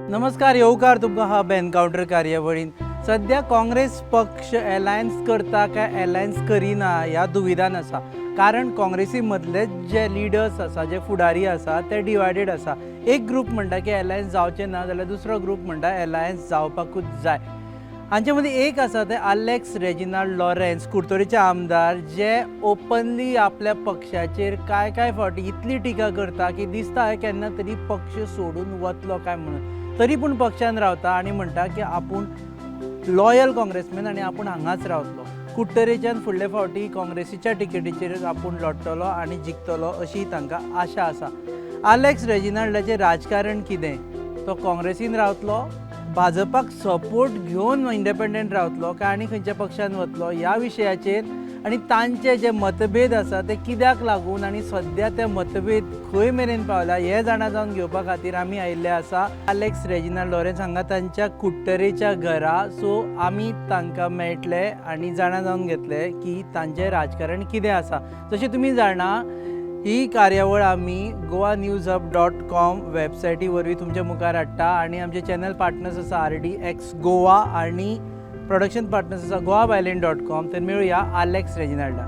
नमस्कार, येवकार तुमकां हब एनकावंटर कार्यावळीन. सध्या काँग्रेस पक्ष एलायन्स करता काय एलायन्स करिना ह्या दुविधान आसा, कारण काँग्रेसी मदले जे लिडर्स आसा, जे फुडारी आसा, ते डिवायडेड आसा. एक ग्रूप म्हणटा की एलायन्स जावचें ना, जाल्यार दुसरो ग्रूप म्हणटा एलायन्स जावपाकूच जाय. हांचे मदीं एक आसा ते आलेक्स रेजिनाल्ड लॉरेन्स, कुडतरीचे आमदार, जे ओपनली आपल्या पक्षाचेर कांय कांय फावटी इतली टिका करता की दिसता हे केन्ना तरी पक्ष सोडून वतलो काय म्हणून. तरी पूण पक्षान रावता आनी म्हणटा की आपूण लॉयल काँग्रेसमॅन आनी आपूण हांगाच रावतलो. कुडटरेच्यान फुडले फावटी काँग्रेसीच्या टिकेटीचेर आपूण लढटलो आनी जिखतलो अशी तांकां आशा आसा. आलेक्स रेजिनाल्डाचें राजकारण कितें? तो काँग्रेसीन रावतलो, भाजपाक सपोर्ट घेवन इंडिपेंडंट रावतलो काय आनी खंयच्या पक्षान वतलो, ह्या विशयाचेर आनी तांचे जे मतभेद आसा ते कित्याक लागून आनी सद्या ते मतभेद खंय मेरेन पावला, हे जाणा जावन घेवपा खातीर आमी आयिल्ले आसा आलेक्स रेजिनाल्ड लॉरेन्स हांगा तांच्या कुडटरेच्या घरा. सो आमी तांकां मेळटले आनी जाणा जावन घेतले की तांचें राजकारण कितें आसा. जशें तुमी जाणा, ही कार्यावळ आमी goanewshub.com वेबसायटी वरवीं तुमच्या मुखार हाडटा आनी आमचे चॅनल पार्टनर्स आसा आरडीएक्स गोवा आनी प्रोडक्शन पार्टनर्स आसा goabyline.com. तर मेळुया आलेक्स रेजिनाल्डा.